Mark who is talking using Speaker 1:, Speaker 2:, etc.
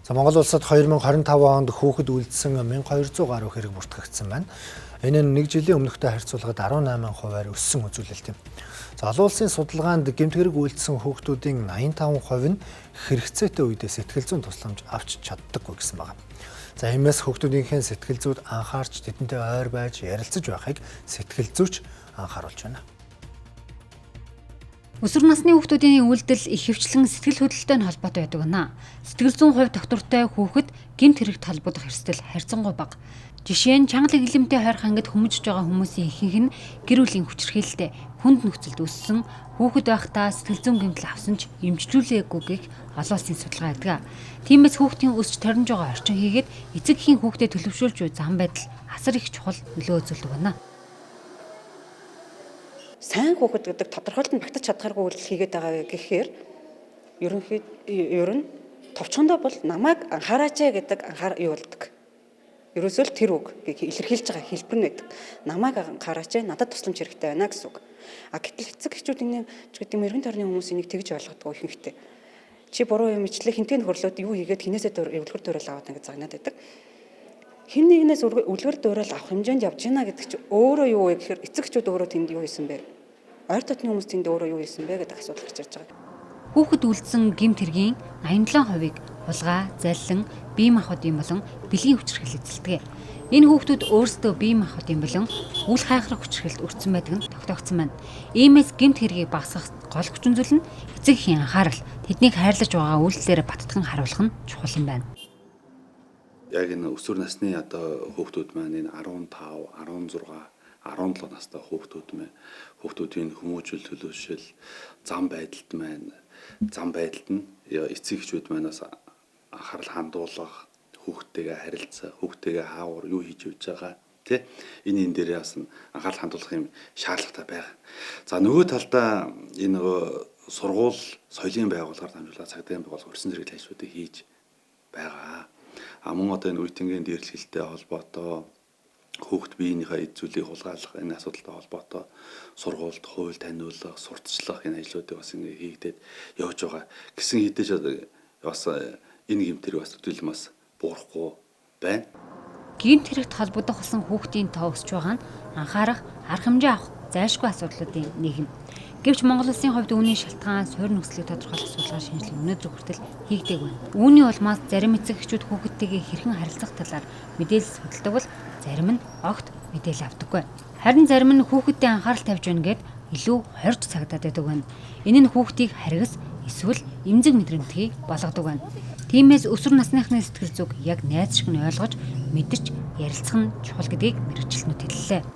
Speaker 1: За Монгол улсад 2025 онд хүүхэд үлдсэн 1200 гаруй хэрэг бүртгэгдсэн байна. Энэ нь нэг жилийн өмнөхтэй харьцуулахад 18%-аар өссөн үзүүлэлт юм. За олон улсын судалгаанд гэмт хэрэг үйлдсэн хүүхдүүдийн 85% нь хэрэгцээтэй үедээ сэтгэл зүйн тусламж авч чаддаггүй гэсэн байна. За иймээс хүүхдүүдийнхээ сэтгэл зүйд анхаарч тэдэнтэй ойр байж ярилцаж байхыг сэтгэл зүйч анхааруулж байна.
Speaker 2: Өсвөр насны хүүхдүүдийн үйлдэл ихэвчлэн сэтгэл хөдлөлтөй нь холбоотой байдаг байна. Сэтгэл зүйн хувь тогтвортой хүүхэд гэмт хэрэгт холбогдох эрсдэл харьцангуй бага. Жишээ нь чанга лэглэмтэй хойрох ангид хүмүүжиж байгаа хүмүүсийн ихэнх нь гэр бүлийн хүчирхийлэлтэй хүнд нөхцөлд өссөн, хүүхэд байхдаа сэтгэл зүйн гэмтэл авсан ч эмчлүүлээгүй гэх олон улсын судалгаа байдаг. Тиймээс хүүхдийн өсч торнож байгаа орчин хийгээд эцэг эхийн хүүхдэд төлөвшүүлж буй зан байдал асар их чухал нөлөө үзүүлдэг байна.
Speaker 3: Сайн хүүхэд гэдэг тодорхойлолт нь багтаж чадхааргүй үйлдэл хийгээд байгаа вэ гэхээр ер нь товчхондоо бол намайг анхаараач гэдэг анхаар юу болдог. Ерөөсөө л тэр үг илэрхийлж байгаа хэлбэр нь байдаг. Намайг анхаараач, надад тусламж хэрэгтэй байна гэсэн үг. А гэтэл эцэг эхчүүд энэ ч гэдэг юм эргэн тойрны хүмүүс энийг тэгж ойлгодог ихэнхдээ. Чи буруу юм ичлээ, хинтээ нөхөрлөөд юу хийгээд хинээсээ өвлгөр дуурайл аваад ингэж загнаад байдаг. Хин нэгнээс үлгэр дуурайл авах хэмжээнд явж гинэ гэдэг чи өөрөө юу вэ гэхээр эцэг эхчүүд өөрөө тэнд юу хийсэн бэ? Ойр дотны хүмүүс тэнд өөрөө юу хийсэн бэ гэдэг асуудал гарч ирж байгаа.
Speaker 2: Хүүхэд үлдсэн гэмт хэргийн 87%-ийг хулгай, заллин, бие махбодын болон бэлгийн хүчирхийлэл эзэлдэг. Энэ хүүхдүүд өөрсдөө бие махбодын болон үл хайхрах хүчирхийлэлд өртсөн байдаг нь тогтоогдсон байна. Иймээс гэмт хэргийг багасгах гол хүчин зүйл нь эцэг эхийн анхаарал, тэднийг хайрлаж байгаа үйлдэлээр баттган харуулах нь чухал юм байна.
Speaker 4: Яг энэ өсвөр насны одоо хүүхдүүд маань энэ 15, 16, 17 настай хүүхдүүд маань хүүхдүүдийн хүмүүжил төлөвшил, зам байдалд маань зам байдалд нь эцэг эхчүүд манаас анхаарал хандуулах, хүүхдтэйгээ харилцах, хүүхдтэйгээ хаавар юу хийж явж байгаа тий энэ дээрээ бас анхаарал хандуулах юм шаардлагатай байгаа. За нөгөө талдаа энэ нөгөө сургууль соёлын байгууллагаар дамжуулаад цагдаагийн байгууллага урьдчилан зэрэглэх ажлуудыг хийж байгаа. А мөн одоо энэ үеийнхэн дээрлэхэлтэй холбоотой хүүхд биеийнхээ эд зүйлийг хулгайлах энэ асуудалтай холбоотой сургуульд хууль таниулах, сурталчлах энэ ажлуудыг бас ингэ хийгдээд явж байгаа. Гэсэн хэдий ч бас энэ гэмт хэрэг бас төдийлөн бас буурахгүй байна.
Speaker 2: Гэмт хэрэгт холбогдох болсон хүүхдийн тоо өсөж байгаа нь анхаарах, арга хэмжээ авах зайлшгүй асуудлуудын нэг юм. Гэвч Монгол улсын хувьд үүний шалтгаан суурь нөхцөлийг тодорхойлох судалгаа шинжилгээ өнөөдөр хүртэл хийгдээгүй байна. Үүний улмаас зарим эцэг эхчүүд хүүхэдтэйгээ хэрхэн харилцах талаар мэдээлэл судалдаг бол зарим нь огт мэдээлэл авдаггүй. Харин зарим нь хүүхэдтэй анхаарал тавьж байна гэд илүү хорж цагдаад байдаг байна. Энэ нь хүүхдийг харгас эсвэл эмзэг мэдрэмтгий болгодог байна. Тиймээс өсвөр насныхны сэтгэл зүг яг найз шиг нь ойлгож мэдэрч ярилцах нь чухал гэдгийг мэргэжилтнүүд хэллээ.